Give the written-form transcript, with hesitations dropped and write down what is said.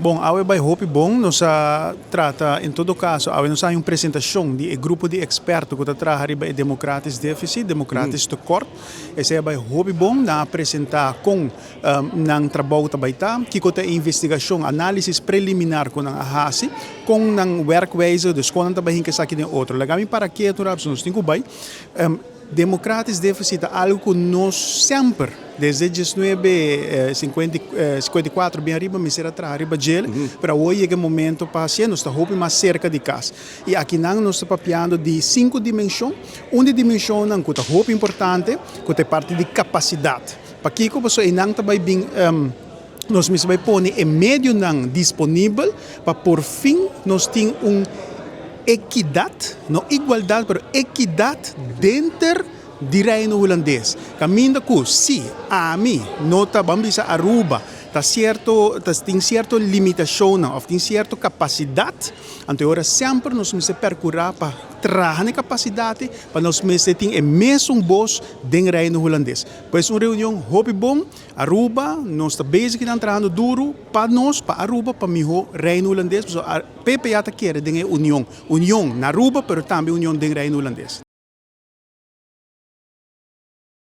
Bon, awe a bay hopi bon. Nos a trata, en todo caso, awe nos a haya un presentacion di e grupo di experto cu ta traha riba e democratisch deficit, democratisch tekort. Esey a bay hopi bon. Nan a presenta con nan trabou ta bay ta, kico ta e investigacion, analisis preliminar cu nan a haci, con nan werkwijze, dus con nan ta bay hinca esaki den otro. Laga mi para ketu rap, nos tin cu bay. Democratisch deficit ta algo cu nos semper, desde 1954 bien ariba, mester a traha riba djele, pero awor yega e momento pa hacié, nos ta hopi mas cerca di cas. Y akinan nos ta papiando di cinco dimension. Un di dimensionnan cu ta hopi importante, cu ta e parti di capacidad. Pakico? Pasobra einan ta bay bin, nos mester bay pone e medionan disponibel pa por fin nos tin un equidad, no igualdad, pero equidad denter di Reino Hulandes. Caminda cu si ami no ta, ban bisa Aruba, ta cierto, ta tin cierto limitacionnan of tin cierto capacidad, anto e ora semper nos mester percura pa traha na e capacidad pa nos mester tin e mesun bos den Reino Hulandes. Pues un reunion hopi bon. Aruba, nos ta bezig kinan trahando duro pa nos, pa Aruba, pa miho Reino Hulandes, pasobra PPA ta kere den e union, union na Aruba pero tambe union den Reino Hulandes.